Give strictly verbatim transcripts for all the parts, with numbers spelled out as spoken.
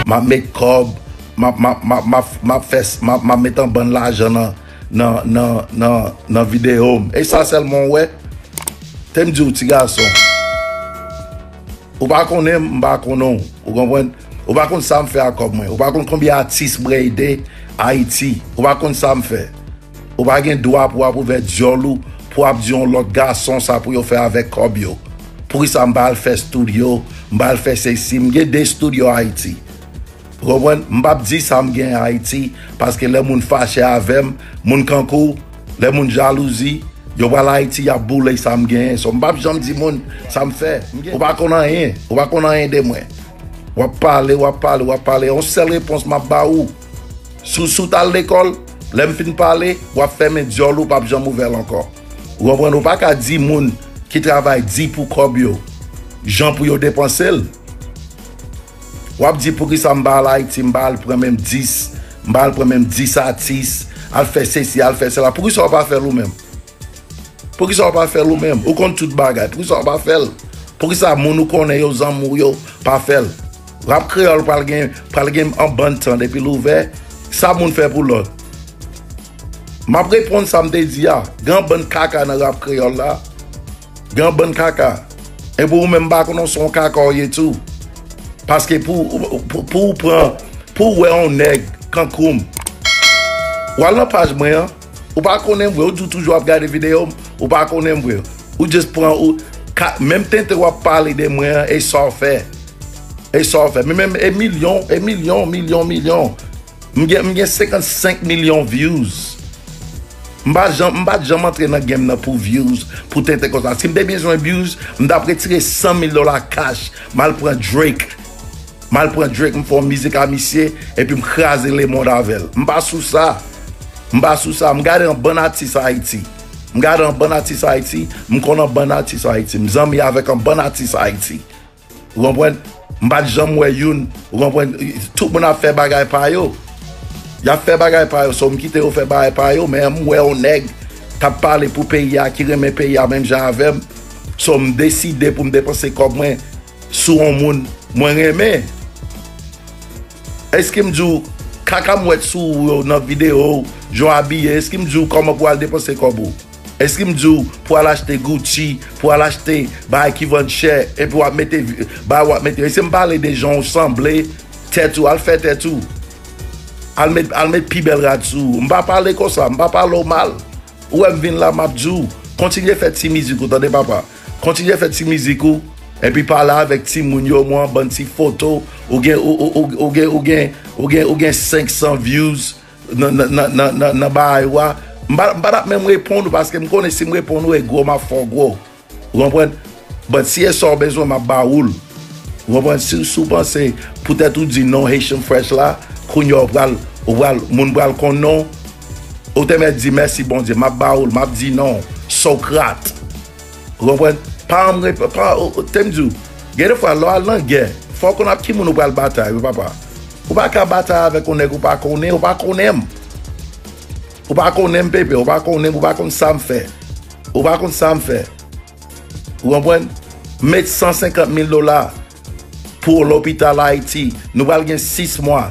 M ap met kòb, m ap, m ap, m ap, m ap, m ap fè, m ap, m ap met an bann lajan nan, nan, nan, nan, nan videyo m. E sa sèlman w wè? Te m di w, ti gason, ou pa konnen m, m pa konnen w. Ou konprann? Ou pa konn sa m fè ak kòb mwen. Ou pa konn konbyen atis m ede Ayiti. Ou pa konn sa m fè. Ou pa gen dwa pou w ap ouvè dyòl ou, pou w ap di yon lòt gason sa pou yo fè avèk kòb yo. Poukisa m pa al fè estidyo, m pa al fè sesi, m gen de estidyo Ayiti. Ou konprann? M p ap di sa m gen Ayiti, paske lè moun fache avè m, moun kankou w, lè moun jalouzi, yo pral Ayiti, y ap boule sa m genyen. So, m p ap janm di moun sa m fè. M gen, ou pa konn anyen, ou pa konn anyen de mwen. W ap pale, w ap pale, w ap pale. Yon sèl repons m ap ba ou. Si w, si w t al lekòl, lè m fin pale, w ap fèmen dyòl ou, w p ap janm ouvè l ankò. Ou konprann? Ou pa ka di moun ki travay di pou kòb yo, jan pou yo depanse l. W ap di, poukisa m pa al Ayiti, m pa al pran menm dis, m pa al pran menm dis atis, al fè sesi, al fè sela. Poukisa w pa fè l ou menm? Poukisa w pa fè l ou menm? Ou konn tout bagay. Poukisa w pa fè l? Poukisa moun ou konnen yo, zanmi w yo, pa fè l? Rap kreyòl pral gen, pral gen an bann tan depi l ouvè. Sa moun fè pou lòt? M ap reponn sa m te di a. Gen an bann kaka nan rap kreyòl la. Gen an bann kaka. Epi ou menm, m pa konnen si w se yon kaka w ye tou. Paske pou, pou, pou w pran, pou w wè yon nèg kankou m, w al nan paj mwen an, ou pa konnen m vre, ou di w toujou ap gade videyo m, ou pa konnen m vre. Ou just pran, ou, ka, menm tenten w ap pale de mwen an, e sa w fè. E sa w fè. Men menm, e milyon, e milyon, milyon, milyon. M gen, m gen senkannsenk milyon views. M pa janm, m pa t janm antre nan game nan pou views, pou tenten konsa. Si m te bezwen views, m t ap retire san mil dola cash, m al pran Drake. M al pran Drake, m fè yon mizik a misye, epi m kraze lemonn avè l. M pa sou sa. M pa sou sa. M gade yon bann atis Ayiti. M gade yon bann atis Ayiti. M konn yon bann atis Ayiti. M zanmi avèk yon bann atis Ayiti. Ou konprann? M pa t janm wè youn. Ou konprann? Tout moun ap fè bagay pa yo. Y ap fè bagay pa yo. So, m kite yo fè bagay pa yo, men m wè yon nèg k ap pale pou peyi a, ki renmen peyi a menm jan avè m. So, m deside pou m depanse kòb mwen sou yon moun mwen renmen. Èske m di w, kaka m wè sou ou yo nan videyo w, jan w abiye, èske m di w kòman pou w al depanse kòb ou? Èske m di w pou al achte Gucci, pou al achte bagay ki vann chè, epi w ap mete vi-, bagay w ap mete, èske m pale de jan w sanble, tèt ou, al fè tèt ou. Al met, al met pi bèl rad sou ou. M pa pale konsa, m pa pale w mal. Ou wè m vin la, m ap di w, kontinye fè ti mizik ou, tande papa. Kontinye fè ti mizik ou, epi pale avèk timoun yo, mwen yon bann ti foto, ou gen, ou, ou, ou, ou gen, ou gen, ou gen, ou gen senk san views, nan, nan, nan, nan, nan, nan bagay ou a, m pa, m pa t ap menm reponn ou, paske m konnen si m reponn ou, e gwo m ap fè w gwo. Ou konprann? But si e sa w bezwen, m ap ba ou l. Ou konprann? Si, si w panse, poutèt ou di non Haitian Fresh la, kounye a w pral, ou pral, moun pral konn non w, ou te mèt di, mèsi Bondye, m ap ba ou l, m ap di non. Sokrat. Ou konprann? Pa ann rep-, pa, ou, ou, te m di w, gen de fwa, lè w al nan gè, fò w konn ap ki moun ou pral batay, wi papa. Ou pa ka batay avèk yon nèg ou pa konnen, ou pa konnen m. Ou pa konnen m, Pepe, ou pa konnen m, ou pa konn sa m fè. Ou pa konn sa m fè. Ou konprann? M met san senkant mil dola pou lopital Ayiti. Nou pral gen sis mwa.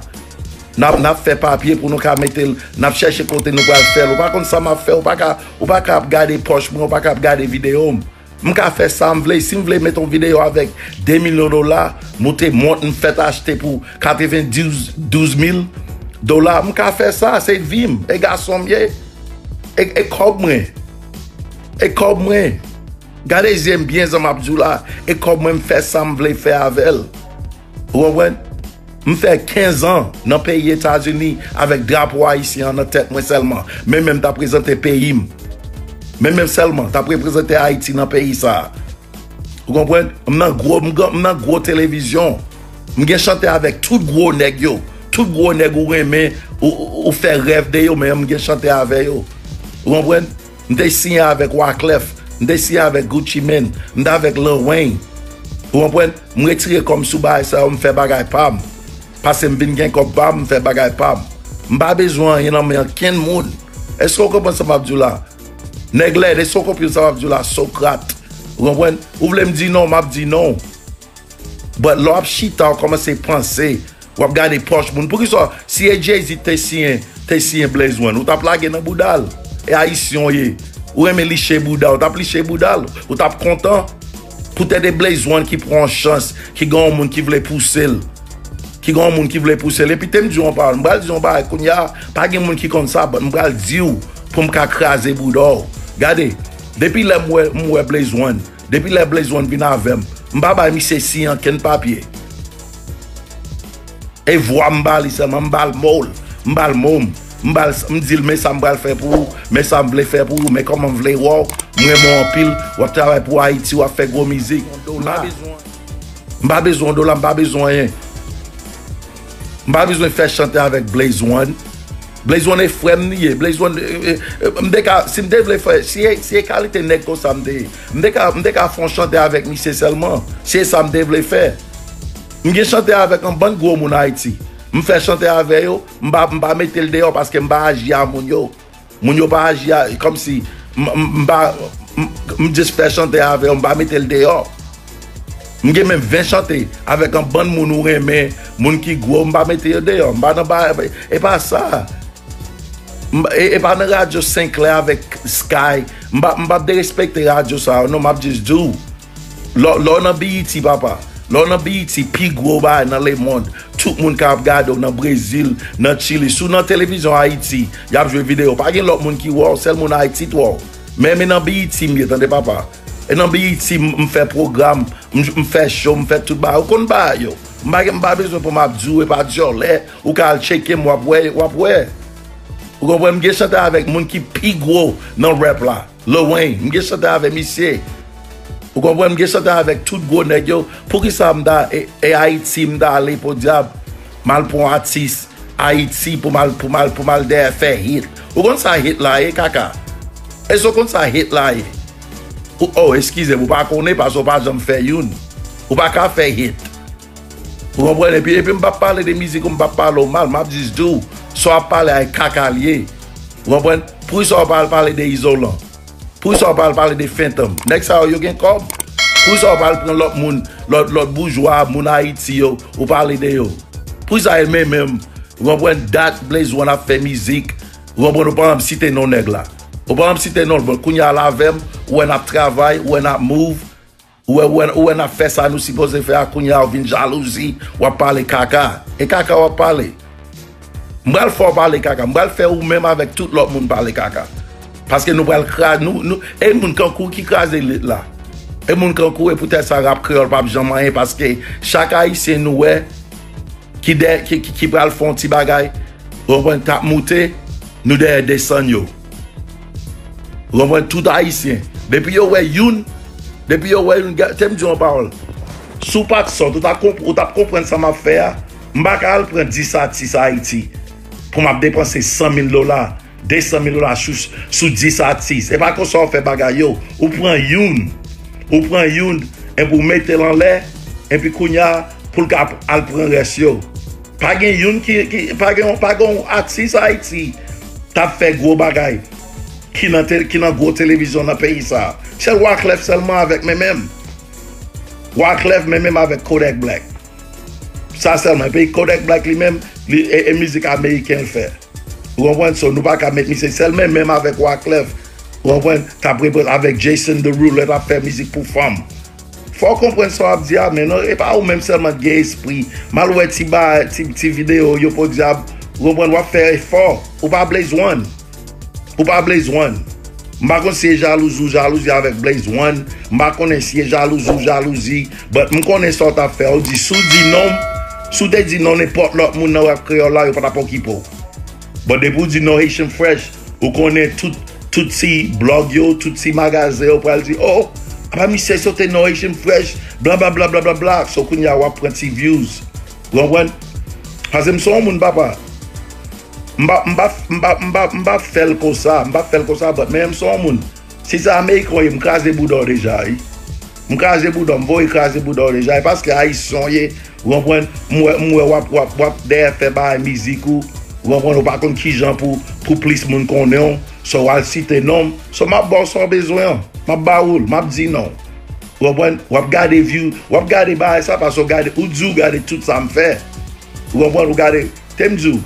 N ap, n ap fè papye pou nou ka mete l, n ap chèche kote nou pral fè l. Ou pa konn sa m ap fè, ou pa ka, ou pa ka ap gade pòch mwen, ou pa ka ap gade videyo m. M ka fè sa m vle. Si m vle met yon videyo avèk de milyon dola, moute mont m fèt achte pou katrevendouz mil dola, m ka fè sa, se vi m, e gason m ye, e, e kòb mwen, e kòb mwen. Gade zye m byen jan m ap di w la, e kòb mwen m fè sa m vle fè avè l. Ou konprann? M fè kenz an nan peyi Etazini avèk drapo ayisyen an nan tèt mwen sèlman. Men menm t ap reprezante peyi m. Men menm sèlman t ap reprezante Ayiti nan peyi sa a. Ou konprann? M nan gwo, m gan-, m nan gwo televizyon. M gen chante avèk tout gwo nèg yo. Tout gwo nèg ou renmen, ou, ou, ou fè rèv de yo, men m gen chante avè yo. Ou konprann? M te siyen avèk Wyclef, m te siyen avèk Gucci Mane, m t avèk Lil Wayne. Ou konprann? M retire kò m sou bagay sa yo, m fè bagay pa m. Paske m vin gen kòb pa m, m fè bagay pa m. M pa bezwen anyen nan men ankenn moun. Èske w konprann sa m ap di w la? Nèg lèd, èske w konprann sa m ap di w la? Sokrat. Ou konprann? Ou vle m di non, m ap di non. But lè w ap chita, w kòmanse panse, W ap gade pòch moun. Poukisa, si e Jay-Z te siyen, te siyen Blaze One, ou t ap lage nan bouda l? E Ayisyen w ye. Ou renmen liche bouda, ou t ap liche bouda l. Ou t ap kontan. Poutèt e Blaze One ki pran yon chans, ki gen yon moun ki vle pouse l. Ki gen yon moun ki vle pouse l. Epi te m di yon pawòl, m pral di yon bagay kounye a, pa gen moun ki konn sa, but m pral di w pou m ka kraze bouda w. Gade, depi lè m wè, m wè Blaze One, depi lè Blaze One vin avè m, m pa bay misye siyen ankenn papye. E vwa m ba li sèlman, m ba l mo l, m ba l mo m, m ba l, m di l, men sa m pral fè pou ou, men sa m vle fè pou ou, men kòman m vle wè w, m renmen w anpil, w ap travay pou Ayiti, w ap fè gwo mizik. M pa bezwen yon dola, m pa bezwen anyen. M pa bezwen fè chante avèk Blaze One. Blaze One e frè m li ye. Blaze One, eh, eh, eh, m te ka, si m te vle fè, si e, si e kalite nèg konsa m te ye, m te ka, m te ka fè yon chante avèk misye sèlman. Si e sa m te vle fè. M gen chante avèk yon bann gwo moun Ayiti. M fè chante avè yo, m pa, m pa mete l deyò paske m pa aji a moun yo. Moun yo pa aji a, kòmsi, m, m, m pa, m, m just fè chante avè yo, m pa mete l deyò. M gen menm ven chante avèk yon bann moun ou renmen, moun ki gwo, m pa mete yo deyò. M pa nan ba, e pa sa. M, e, e pa nan radyo Senklè avèk Sky. M pa, m p ap derespekte radyo sa yo, non, m ap just di w. Lè, lè w nan B E T, papa, lè w nan B E T, pi gwo bagay nan lemonn, tout moun ka ap gade w nan Brezil, nan Chili. Si w nan televizyon Ayiti, y ap jwe videyo. Pa gen lòt moun ki wè w, sèl moun Ayiti t wè w. Men, men nan B E T m ye, tande, papa. E nan B E T m, m fè pwogram, m, m fè show, m fè tout bagay. Ou konn bagay yo. M pa gen, m pa bezwen pou m ap di w, e pa dyòlè. Ou ka al tcheke m, w ap wè, w ap wè. Ou konprann? M gen chante avèk moun ki pi gwo nan rap la. Lil Wayne, m gen chante avè misye. Ou konprann? M gen chante avèk tout gwo nèg yo. Poukisa m ta, e, e Ayiti m ta ale, podyab, m al pran yon atis Ayiti pou m al, pou m al, pou m al dèyè fè hit? Ou konn sa hit la ye, kaka? Èske w konn sa hit la ye? Ou, oh, eskize m, ou pa konnen paske w pa janm fè youn. Ou pa ka fè hit. Ou konprann? Epi, epi m p ap pale de mizik ou, m p ap pale w mal, m ap jis di w, sa w ap pale a e kaka l ye. Ou konprann? Poukisa w pa al pale de Izolan? Poukisa w pa al pale de Fentanm? Nèg sa yo, yo gen kòb. Poukisa w pa al pran lòt moun, lòt, lòt boujwa, moun Ayiti yo, ou pale de yo? Poukisa e menm menm, ou konprann, dat Blaze One ap fè mizik, ou konprann, ou pa janm site non nèg la. Ou pa janm site non l, bon, kounye a l avè m, ou wè n ap travay, ou wè n ap move, ou wè, ou wè, ou wè n ap fè sa nou sipoze fè a, kounye a ou vin jalouzi, w ap pale kaka. E kaka w ap pale. M pral fè w pale kaka. M pral fè ou menm avèk tout lòt moun pale kaka. Paske nou pral kra-, nou, nou, e moun kankou ki kraze lit la. E moun kankou, e poutèt sa rap kreyòl p ap janm anyen, paske chak Ayisyen nou wè ki dè, ki, ki, ki pral fè yon ti bagay, ou konprann, k ap moute, nou dèyè desann yo. Ou konprann, tout Ayisyen. Depi yo wè youn, depi yo wè youn, ga-, te m di yon pawòl. Si w pa t sòt, ou t ap konp-, ou t ap konprann sa m ap fè a. M pa ka al pran dis atis Ayiti pou m ap depanse san mil dola, de san mil dola sou, sou dis atis. E pa konsa w fè bagay yo. Ou pran youn, ou pran youn, epi w mete l anlè, epi kounye a, pou l ka al pran rès yo. Pa gen youn ki, ki, pa gen, pa gen yon atis Ayiti t ap fè gwo bagay ki nan te-, ki nan gwo televizyon nan peyi sa a. Sèl Wyclef sèlman avèk men menm. Wyclef men menm avèk Kodak Black. Sa sèlman. Epi Kodak Black li menm, li, e, e mizik ameriken l fè. Ou konprann? So, nou pa ka met misye sèl men menm avèk Wyclef. Ou konprann? T ap reprezante avèk Jason Derulo, t ap fè mizik pou fanm. Fò w konprann sa w ap di a, men non, e pa ou menm sèlman ki gen espri. M al wè ti ba, ti, ti videyo yo podyab. Ou konprann, w ap fè efò. Ou pa Blaze One. Ou pa Blaze One. M pa konn si e jalouzi ou jalouzi avèk Blaze One. M pa konnen si e jalouzi ou jalouzi. But m konnen sa w t ap fè. Ou di, si w di non, si w te di non nenpòt lòt moun nan rap kreyòl la, yo pa t ap okipe w. But depi w di non Haitian Fresh, ou konnen tout, tout ti blòg yo, tout ti magazen yo pral di, oh, apa misye sote non Haitian Fresh, bla, bla, bla, bla, bla, bla. So, kounye a, w ap pran ti views. Ou konprann? Paske m se yon moun, papa. M pa, m pa, m pa, m pa, m pa fè l konsa, m pa fè l konsa, but men m se yon moun. Si se Ameriken w ye, m kraze bouda w deja, wi. M kraze bouda w, m voye kraze bouda w deja. E paske Ayisyen w ye, ou konprann? M wè, m wè w ap, w ap, w ap dèyè fè bagay mizik ou, ou konprann? Ou pa konn kijan pou, pou plis moun konnen w. So, w al site non m. So, m ap ba w sa w bezwen an. M ap ba ou l, m ap di non. Ou konprann? W ap gade view, w ap gade bagay sa, paske w gade, ou di w gade tout sa m fè. Ou konprann? Ou gade, te m di w,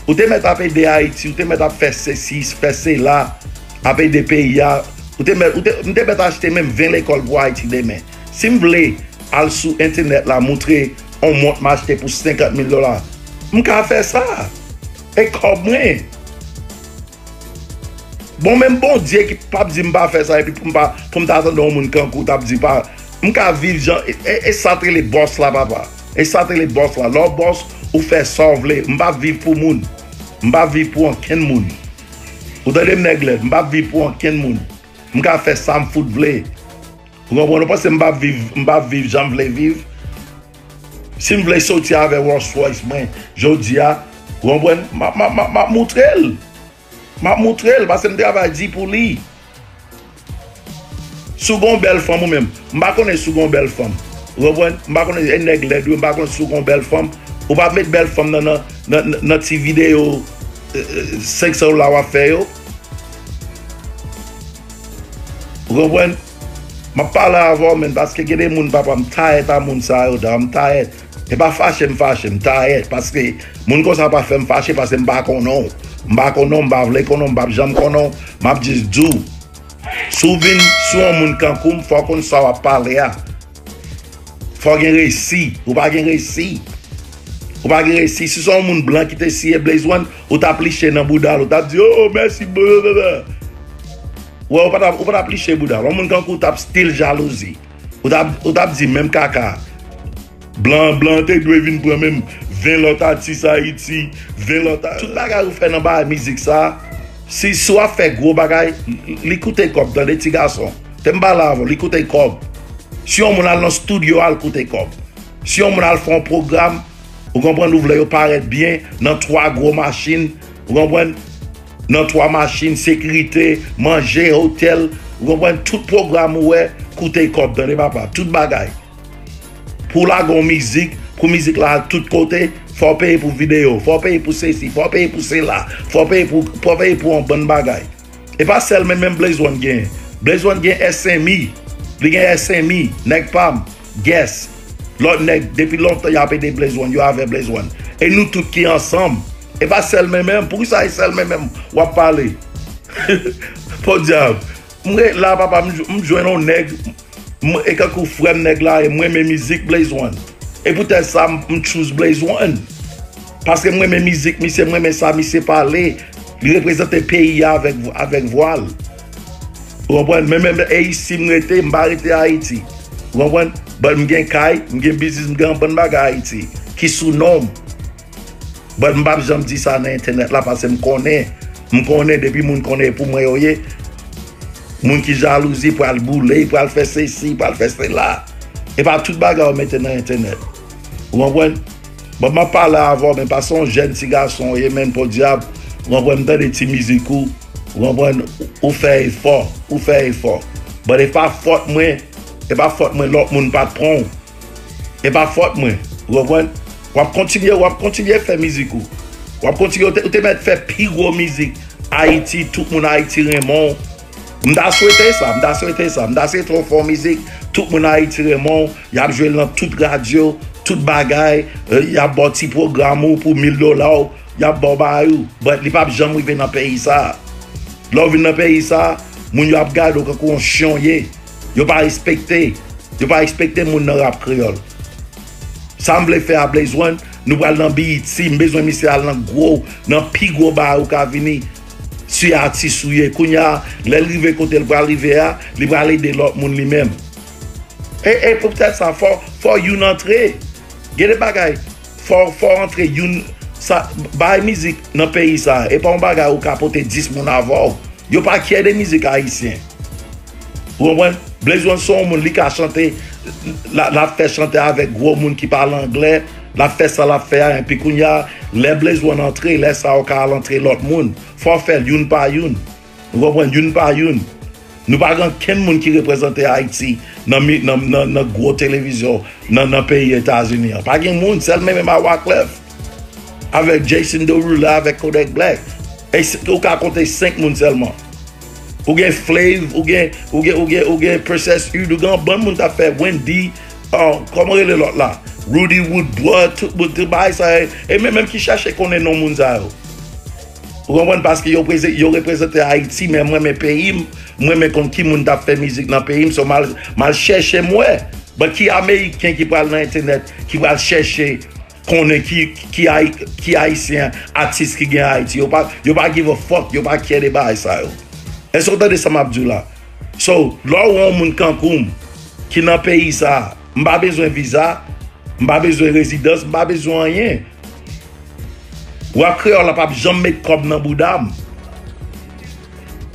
ou te mèt ap ede Ayiti, ou te mèt ap fè sesi, fè sela, ap ede peyi a. Ou te mèt, ou te, m te mèt achte menm ven lekòl pou Ayiti demen. Si m vle al sou entènèt la, moutre yon mont m achte pou senkant mil dola, m ka fè sa. E kòb mwen. Bon, menm Bondye ki p ap di m pa fè sa, epi pou m pa, pou m ta tande yon moun kankou w t ap di pa, m ka viv jan, e, e, e sa t rele bòs la, papa. E sa t rele bòs la. Lè w bòs, ou fè sa w vle. M p ap viv pou moun. M p ap viv pou ankenn moun. Ou tande m, nèg lèd? M p ap viv pou ankenn moun. M ka fè sa m fout vle. Ou konprann? Ou panse m p ap viv, m p ap viv jan m vle viv? Si m vle soti avè Rolls Royce mwen, jodi a, ou konprann? M ap, m ap, m ap, m ap moutre l. M ap moutre l, paske m travay di pou li. Si w gen yon bèl fanm ou menm, m pa konnen si w gen yon bèl fanm. Ou konprann? M pa konnen, e nèg lèd wi, m pa konnen si w gen yon bèl fanm. Ou pa met bèl fanm nan, nan, nan, nan, nan ti videyo, eh, eh, senk san dola w ap fè yo. Ou konprann? M ap pale avè w, menn, paske gen de moun, papa, m tayèt a moun sa yo, da, m tayèt. E pa fache m fache, m tayèt, paske moun konsa pa fè m fache, paske m pa konnen w. M pa konnen w, m pa vle konnen w, m p ap janm konnen w, m ap jis di w. Si w vin sou yon moun kankou m, fò w konn sa w ap pale a. Fò w gen resi. Ou pa gen resi. Ou pa gen resi. Si se yon moun blan ki te siye Blaze One, ou t ap liche nan bouda l, ou t ap di, "Oh, mèsi, blablabla." Wè, ou pa t ap, ou pa t ap liche bouda l. Yon moun kankou w t ap still jalouzi. Ou t ap, ou t ap di menm kaka. Blan, blan te dwe vin pran menm ven lòt atis Ayiti, ven lòt a-, tout bagay ou fè nan bagay mizik sa, si, si w ap fè gwo bagay, li koute kòb, tande ti gason. Te m pale avè w, li koute kòb. Si yon moun al nan estidyo, al koute kòb. Si yon moun al fè yon pwogram, ou konprann, ou vle yo parèt byen nan twa gwo machin, ou konprann, nan twa machin, sekirite, manje, otèl, ou konprann, tout pwogram ou wè, koute kòb, tande papa, tout bagay. Pou w lage yon mizik, pou mizik la al tout kote, fò w peye pou videyo, fò w peye pou sesi, fò w peye pou sela, fò w peye pou, fò w peye pou yon bann bagay. E pa sèl men menm Blaze One gen. Blaze One gen S M E, li gen S M E, nèg pa m, Guess. Lòt nèg, depi lontan y ap ede Blaze One, yo avè Blaze One. E nou tout ki ansanm. E pa sèl men menm, poukisa e sèl men menm w ap pale? Podyab. M ret la, papa, m, m jwenn yon nèg, m, e kankou frè m nèg la, e m renmen mizik Blaze One. E poutèt sa, m, m choose Blaze One. Paske m renmen mizik misye, m renmen sa misye pale. Li reprezante peyi a avèk, avèk vwa l. Ou konprann? Men, men, men, e isi m rete, m pa rete Ayiti. Ou konprann? But m gen kay, m gen biznis, m gen yon bann bagay Ayiti ki sou non m. But m p ap janm di sa nan entènèt la, paske m konnen, m konnen depi moun konnen e pou mwen yo ye, moun ki jalouzi pral boule, pral fè sesi, pral fè sela. E pa tout bagay ou mete nan entènèt. Ou konprann? Bon, m ap pale avè w, men paske yon jèn ti gason ou ye, menn, podyab, ou konprann, m tande ti mizik ou, ou konprann, ou fè efò, ou fè efò. But e pa fòt mwen, e pa fòt mwen lòt moun pa t pran w. E pa fòt mwen. Ou konprann? W ap kontinye, w ap kontinye fè mizik ou. W ap kontinye, ou te, ou te mèt fè pi gwo mizik Ayiti, tout moun Ayiti renmen w. M ta swete sa, m ta swete sa, m ta swete w fè yon mizik, tout moun Ayiti renmen w, y ap jwe l nan tout radyo, tout bagay, eh, y ap ba w ti pwogram ou pou mil dola w, y ap ba w bagay ou. But li p ap janm rive nan peyi sa. Lè w vin nan peyi sa, moun yo ap gade w kankou yon chyon w ye. Yo pa respekte. Yo pa respekte moun nan rap kreyòl. Sa m vle fè a Blaze One, nou pral nan B E T, m bezwen misye al nan gwo, nan pi gwo bagay ou ka vini. Si atis ou ye, kounye a, lè l rive kote l pral rive a, li pral ede lòt moun li menm. E, e poutèt sa, fò, fò youn antre. Gen de bagay, fò, fò antre youn, sa, bay mizik nan peyi sa, e pa yon bagay ou ka pote dis moun avè w. Yo pa kyè de mizik ayisyen. Ou konprann? Blaze One se yon moun, li ka chante, l, l ap fè chante avèk gwo moun ki pale anglè, l ap fè sa l ap fè a, enpi kounye a, lè Blaze One antre, lè sa a ou ka al antre lòt moun. Fò w fè l youn pa youn. Ou konprann? Youn pa youn. Nou pa gen ankenn moun ki reprezante Ayiti nan mi-, nan, nan, nan gwo televizyon, nan, nan peyi Etazini an. Pa gen moun, sèl men menm a Wyclef, avèk Jason Derulo, avèk Kodak Black. E se, ou ka konte senk moun sèlman. Ou gen Flav, ou gen, ou gen, ou gen, ou gen Princess Hud, ou gen yon bann moun t ap fè Wendyy, Kòman rele lòt la? Roody Woodblood, tout bout de bagay sa yo. E menm, menm ki chèche konnen non moun sa yo. Ou konprann? Paske yo, yo reprezante Ayiti, men mwen renmen peyi m. Mwen renmen konn ki moun t ap fè mizik nan peyi m. So, m al, m al chèche m wè. But ki Ameriken ki pral nan entènèt, ki pral chèche konnen ki, ki, ki Ayisyen, atis ki gen Ayiti. Yo pa, yo pa give a fuck, yo pa care de bagay sa yo. Èske w tande sa m ap di w la? So, lè w wè yon moun kankou m ki nan peyi sa, m pa bezwen viza, m pa bezwen rezidans, m pa bezwen anyen. Rap kreyòl la p ap janm met kòb nan bouda m.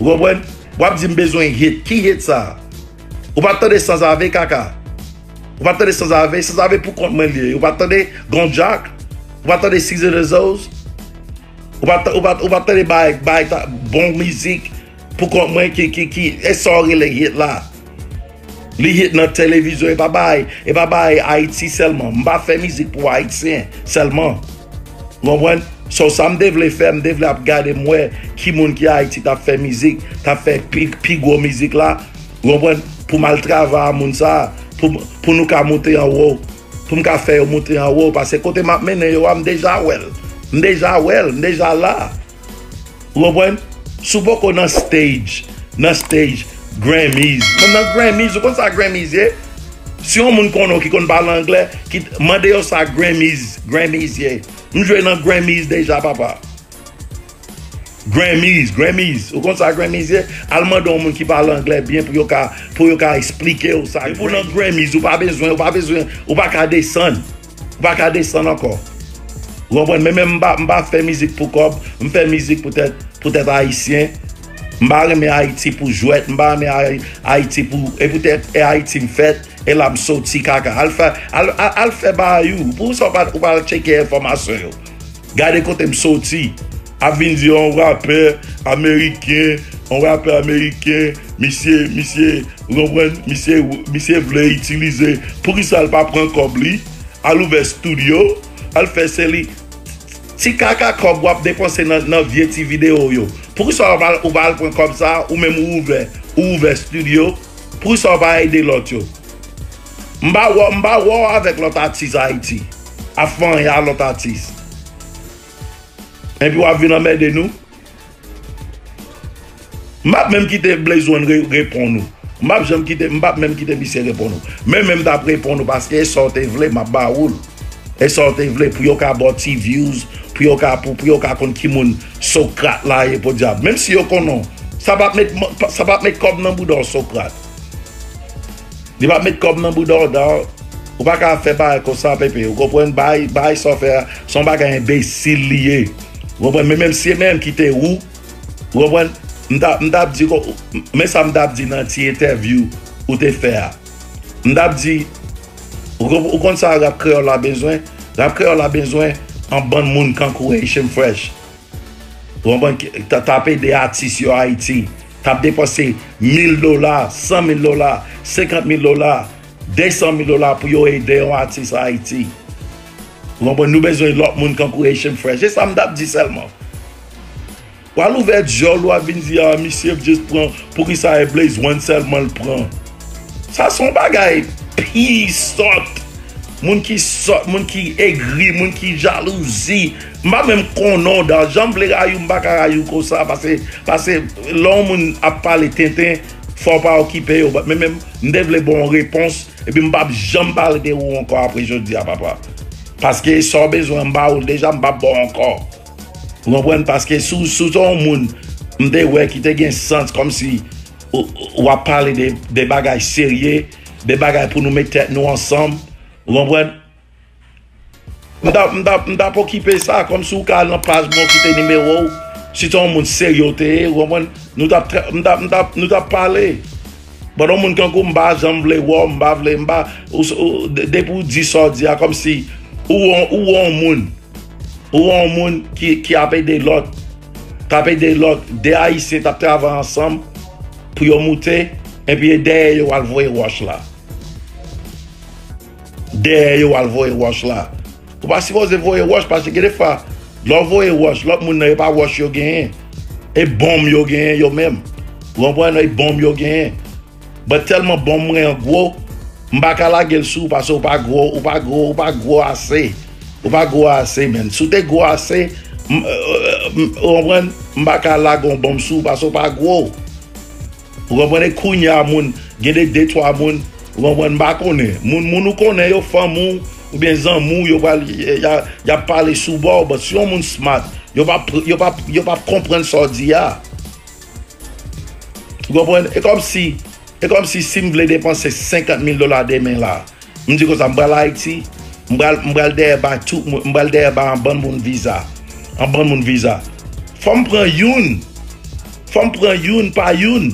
Ou konprann? W ap di m bezwen hit. Ki hit sa? Ou pa t tande Sanzave, kaka? Ou pa t tande Sanzave? Sanzave pou kont mwen li ye. Ou pa t tande Gon Jack? Ou pa t tande Caesar the Zos? Ou pa t, ou pa t, ou pa t tande bay, bay ta, bon mizik pou kont mwen ki, ki, ki, e sa w rele hit la? Li hit nan televizyon, e pa bay, e pa bay Ayiti sèlman. M pa fè mizik pou Ayisyen sèlman. Ou konprann? So, sa m te vle fè, m te vle ap gade m wè ki moun ki Ayiti t ap fè mizik, t ap fè pi, pi gwo mizik la. Ou konprann? Pou m al travay a moun sa, pou, pou nou ka moute anwo, pou m ka fè yo moute anwo. Paske kote m ap mennen yo a, m deja wè l. M deja wè l, m deja la. Ou konprann? Si w poko nan stage, nan stage, Grammys. Mwen nan Grammys, ou konn sa Grammys ye? Si yon moun konnen w ki konn pale anglè, ki mande yo sa Grammys, Grammys ye. M jwe nan Grammys deja, papa. Grammys, Grammys. Ou konn sa Grammys ye? Al mande yon moun ki pale anglè byen pou yo ka, pou yo ka esplike w sa. Depi w nan Grammys, ou pa bezwen, ou pa bezwen, ou pa ka desann. Ou pa ka desann ankò. Ou konprann? Men, men m pa, m pa fè mizik pou kòb, m fè mizik poutèt, poutèt Ayisyen. M pa renmen Ayiti pou jwèt, m pa renmen Ay-, Ayiti pou, e poutèt e Ayiti m fèt, e la m soti, kaka. Al fè, al, al, al fè bagay ou. Poukisa w pa, ou pa al tcheke enfòmasyon yo? Gade kote m soti. Ap vin di yon rapè ameriken, yon rapè ameriken, misye, misye, ou konprann? Misye, misye vle itilize. Poukisa l pa pran kòb li? Al ouvè studio, al fè se li. Ti kaka kòb w ap depanse nan, nan vye ti videyo yo. Poukisa w pa, ou pa al pran kòb sa, ou menm ou ouvè, ou ouvè studio? Poukisa w pa ede lòt yo? M pa wè, m pa wè w avèk lòt atis Ayiti. Ap fè anyen a lòt atis. Epi w ap vin anmède nou. M p ap menm kite Blaze One re-, reponn ou. M p ap janm kite, m p ap menm kite misye reponn ou. Men, men m t ap reponn ou paske e sa w te vle, m ap ba ou l. E sa w te vle pou yo ka ba w ti views, pou yo ka, pou, pou yo ka konn ki moun Sokrat la ye, podyab. Menm si yo konnen w, sa p ap met, sa p ap met kòb nan bouda w, Sokrat. Li p ap met kòb nan bouda w, da. Ou pa ka fè bagay konsa, Pepe. Ou konprann? Bay, bay sa w fè a, se yon bagay enbesil li ye. Ou konprann? Men menm si e menm ki te ou, ou konprann? M t ap, m t ap di, men sa m t ap di nan ti entèvyou ou te fè a. M t ap di, ou konp-, ou konn sa rap kreyòl la bezwen? Rap kreyòl la bezwen yon bann moun kankou Haitian Fresh. Ou konprann? K-, t, t ap ede atis yo Ayiti. T ap depanse mil dola, san mil dola, senkant mil dola, desan mil dola pou yo ede yon atis Ayiti. Ou konprann? Nou bezwen lòt moun kankou Haitian Fresh. Se sa m t ap di sèlman. W al ouvè dyòl ou, w ap vin di, a, misye just pran, poukisa e Blaze One sèlman l pran? Sa se yon bagay pi sòt. Moun ki sòt, moun ki egri, moun ki jalouzi. M pa menm konnen w, da. Jan m vle rayi w, m pa ka rayi w konsa, paske, paske lè yon moun ap pale tenten, fò w pa okipe yo. But men menm, m te vle ba w yon repons, epi m p ap janm pale de ou ankò apre jodi a, papa. Paske sa w bezwen, m ba ou l deja, m p ap ba w ankò. Ou konprann? Paske si w, si w se yon moun, m te wè ki te gen sans, kòmsi w, w ap pale de, de bagay serye, de bagay pou nou met tèt nou ansanm. Ou konprann? M t ap, m t ap, m t ap okipe sa, kòmsi w ka al nan paj mwen, w kite nimewo w. Si se yon moun serye w te ye, ou konprann? Nou t ap tra-, m t ap, m t ap, nou t ap pale. But yon moun kankou m pa janm vle wè w, m pa vle, m pa, ou, ou, de-, depi w di sa w di a, kòmsi ou, ou, ou yon moun. Ou wè yon moun ki, ki ap ede lòt, t ap ede lòt, de Ayisyen t ap travay ansanm pou yo moute, epi e dèyè yo w al voye wòch la. Dèyè yo w al voye wòch la. Ou pa sipoze voye wòch, paske gen de fwa, lè w voye wòch, lòt moun nan, e pa wòch yo genyen. E bonm yo genyen, yo menm. Ou konprann? E bonm yo genyen. But tèlman bonm mwen an gwo, M pa ka lage l sou ou paske ou pa gwo, ou pa gwo, ou pa gwo ase. Ou pa gwo ase, menn. Si w te gwo ase, m, m, ou konprann? M pa ka lage yon bonm sou ou paske ou pa gwo. Ou konprann? E kounye a, moun, gen de, de, twa moun, ou konprann? M pa konnen. Moun, moun ou konnen yo, fanmi w, oubyen zanmi w, yo pral, y, y, y ap pale sou bò w, but si yon moun smart, yo p ap, yo p ap, yo p ap konprann sa w di a. Ou konprann? E kòmsi, e kòmsi si m vle depanse senkant mil dola demen la, m di konsa, m pral Ayiti, m pral, m pral dèyè bay tout moun, m pral dèyè bay yon bann moun viza. Yon bann moun viza. Fò m pran youn. Fò m pran youn pa youn.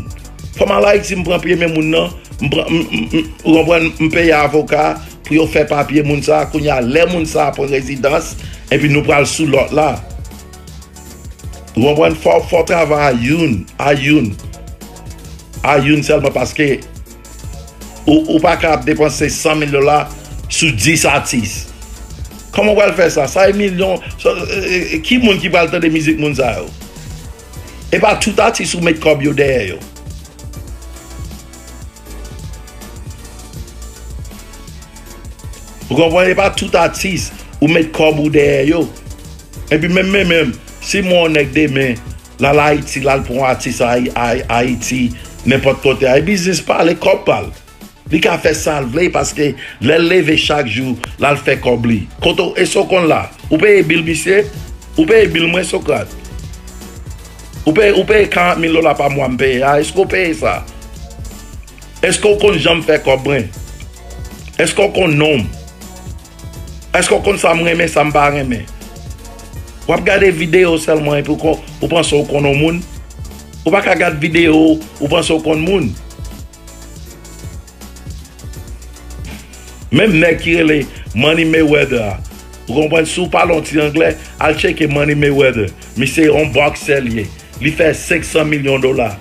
Fò m al Ayiti, m pran premye moun nan, m pran, m, m, m, ou konprann, m peye avoka pou yo fè papye moun sa, kounye a, lè moun sa pran rezidans, epi nou pral sou lòt la. Ou konprann? Fò, fò w travay a youn, a youn, a youn sèlman, paske ou, ou pa ka ap depanse san mil dola sou dis atis. Kòman w pral fè sa? Sa e milyon, sa, e, e, ki moun ki pral tande mizik moun sa yo? E pa tout atis ou met kòb yo dèyè yo. Ou konprann? E pa tout atis ou met kòb ou dèyè yo. Epi menm, menm, menm, si m wè yon nèg demen, l al Ayiti, l al pran yon atis Ayi-, Ayi-, Ayiti, nenpòt kote, ay biznis pa l, e kòb pa l. Li ka fè sa l vle, paske lè l leve chak jou, l al fè kòb li. Kote w, èske w konn la? Ou peye bil misye? Ou peye bil mwen, Sokrat? Ou peye, ou peye karant mil dola pa mwa m peye a? Èske w peye sa? Èske w konn jan m fè kòb mwen? Èske w konn non m? Èske w konn sa m renmen, sa m pa renmen? W ap gade videyo sèlman epi w kon-, ou panse w konn yon moun? Ou pa ka gad videyo, ou panse w konn moun? Menm nèg ki rele Money Mayweather a, ou konprann, si w pale yon ti anglè, al tcheke Money Mayweather. Misye yon bòksè l ye. Li fè senk san milyon dola.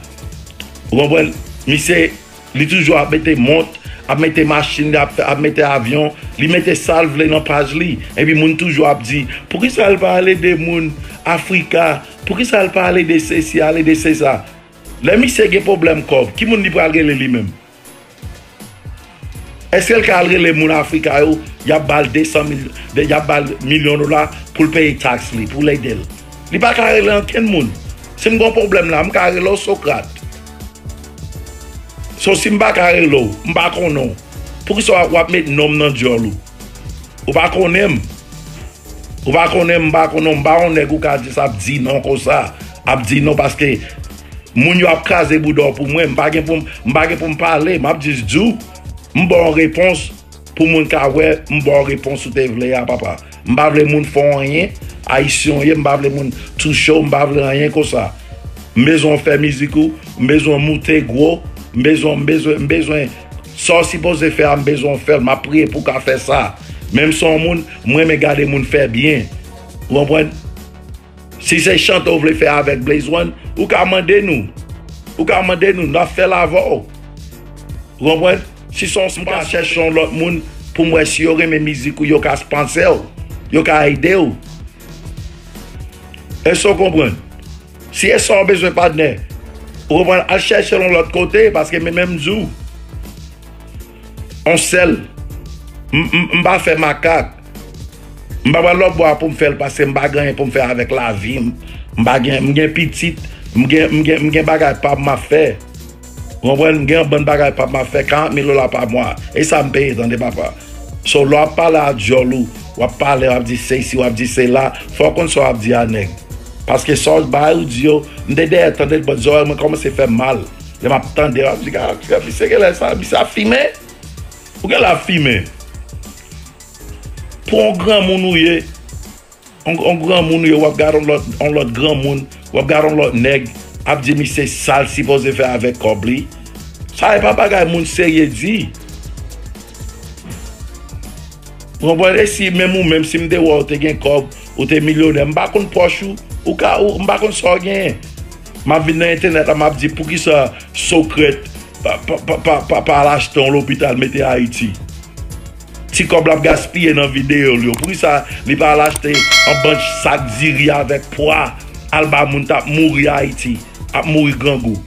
Ou konprann? Misye, li toujou ap mete mont, ap mete machin, ap, ap mete avyon, li mete sa l vle nan paj li. Epi moun toujou ap di, "Poukisa l pa al ede moun Afrika? Poukisa l pa al ede sesi, al ede sesa?" Lè misye gen pwoblèm kòb, ki moun li pral rele li menm? Èske l ka al rele moun Afrika yo, y ap ba l de san mil, de, y ap ba l milyon dola pou l peye taks li, pou l ede l? Li pa ka rele ankenn moun. Si m gen yon pwoblèm la, m ka rele w Sokrat. So, si m pa ka rele w, m pa konnen w, poukisa w ap, w ap met non m nan dyòl ou? Ou pa konnen m. Ou pa konnen m, m pa konnen w, m pa yon nèg ou ka jis ap di non konsa. Ap di non paske moun yo ap kraze bouda w pou mwen. M pa gen pou m, m pa gen pou m pale. M ap jis di w, m ba w yon repons pou moun ka wè, m ba w repons ou te vle a, papa. M pa vle moun fè w anyen, Ayisyen w ye, m pa vle moun touche w, m pa vle anyen konsa. M bezwen w fè mizik ou, m bezwen w moute gwo, m bezwen, m bezwen, m bezwen sa w sipoze fè a, m bezwen w fè l, m ap priye pou w ka fè sa. Menm si w yon moun, m renmen gade moun fè byen. Ou konprann? Si se chante w vle fè avèk Blaze One, ou ka mande nou. Ou ka mande nou, n ap fè l avè w. Ou konprann? Si se yon sponsor, chèche yon lòt moun pou m wè si yo renmen mizik ou, yo ka sponse w, yo ka ede w. Èske w konprann? Si e sa w bezwen, patnè, ou konprann, al chèche l yon lòt kote, paske men menm di w, on sèl, m, m, m pa fè makak. M pa pral lòt bò a pou m fè l, paske m pa gen anyen pou m fè avèk lavi m. M pa gen, m gen pitit, m gen, m gen, m gen bagay pa m m ap fè. Ou konprann? M gen yon bann bagay pa m ap fè, karant mil dola pa mwa. E sa m peye, tande papa. So, lè w ap pale a dyòl ou, w ap pale, w ap di se isi, w ap di se la, fò w konn sa w ap di a nèg. Paske sa w bay ou di yo, m te dèyè tande l, but zòrèy mwen kòmanse fè m mal. Lè m ap tande, w ap di, "Gad, misye genlè sa, misye ap fimen? Ou genlè ap fimen?" Pou yon granmoun ou ye, yon, yon granmoun ou ye, w ap gade yon lòt, yon lòt granmoun, w ap gade yon lòt nèg, ap di misye sa l sipoze fè avèk kòb li. Sa e pa bagay moun serye di. Ou konprann? E si menm ou menm, si m te wè w te gen kòb, ou te milyonè, m pa konn pòch ou, ou ka, ou, m pa konn sa w genyen. M ap vin nan entènèt la, m ap di, "Poukisa Socrate pa, pa, pa, pa, pa, pa al achte yon lopital mete Ayiti?" Ti kòb l ap gaspiye nan videyo l yo. Poukisa li pa al achte yon bann sak diri avèk pwa, al ba moun t ap mouri Ayiti, ap mouri grangou?